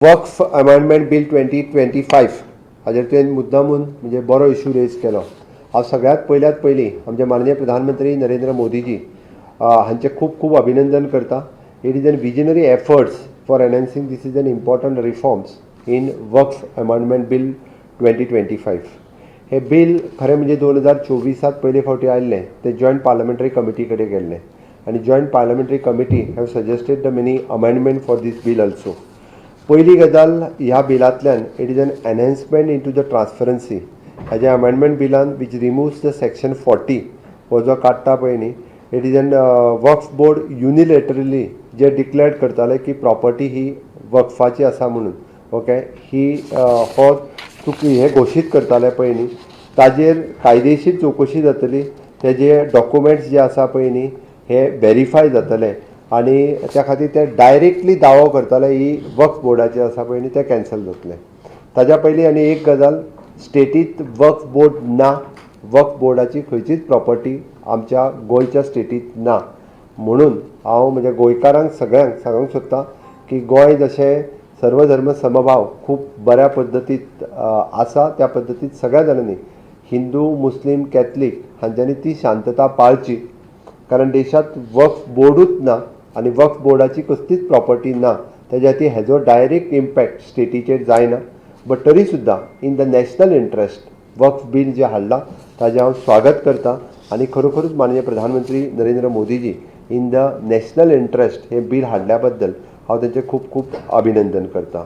Waqf Amendment Bill 2025 हाजेर तुवें मुद्दामून म्हणजे बरो इशू रेज केलो. हांव सगळ्यांत पयल्यात पयलीं आमचे माननीय प्रधानमंत्री नरेंद्र मोदीजी हांचें खूब खूब अभिनंदन करता. It is an visionary efforts for enhancing this is an important reforms in Waqf Amendment Bill 2025. हें बील खरें म्हणजे 2024त पयले फावटी आयिल्लें. तें जॉयंट पार्लमेंटरी कमिटी कडेन गेल्लें आनी Joint Parliamentary Committee have suggested the many amendment for this bill also. पयली गजाल, ह्या बिलांतल्यान it is an enhancement into the transparency. हाज्या अमेंडमेंट बिलान which रिमुव्स the section 40 हो जो काडटा पळय न्ही, it is an Waqf Board unilaterally J declared करताले की प्रॉपर्टी ही वक्फाची आसा म्हणून, ओके, ही हो चुकी हे घोशीत करताले पळय न्ही, ताजेर कायदेशीर चवकशी जातली. तेजे डॉक्युमेंट्स जे आसा पळय न्ही, हे वेरीफाय जातले आनी त्या खातीर ते डायरेक्टली दावो करताले ही वक्फ बोर्डाचे आसा पळय न्ही, ते कॅन्सल जातले. ताज्या पयलीं आनी एक गजाल, स्टेटीत वक्फ बोर्ड ना. वक्फ बोर्डाची खंयचीच प्रॉपर्टी आमच्या गोंयच्या स्टेटीत ना. म्हणून हांव म्हज्या गोंयकारांक सगळ्यांक सांगूंक सोदतां की गोंय जशें सर्वधर्म समभाव खूब बऱ्या पद्दतीत आसा, त्या पद्दतीत सगळ्या जाणांनी, हिंदू, मुस्लीम, कॅथलीक हांच्यांनी ती शांतता पाळची, कारण देशांत वक्फ बोर्डूच ना आनी वक्फ बोर्डाची कसलीच प्रॉपर्टी ना. तेज्या खातीर हेजो डायरेक्ट इम्पॅक्ट स्टेटीचेर जायना, बट तरी सुद्दां in the national interest Waqf Bill जें हाडलां ताजें हांव स्वागत करता आनी खरोखरूच माननीय प्रधानमंत्री नरेंद्र मोदीजी इन the national interest हें बील हाडल्या बद्दल हांव तेंचें खूब खूब अभिनंदन करता.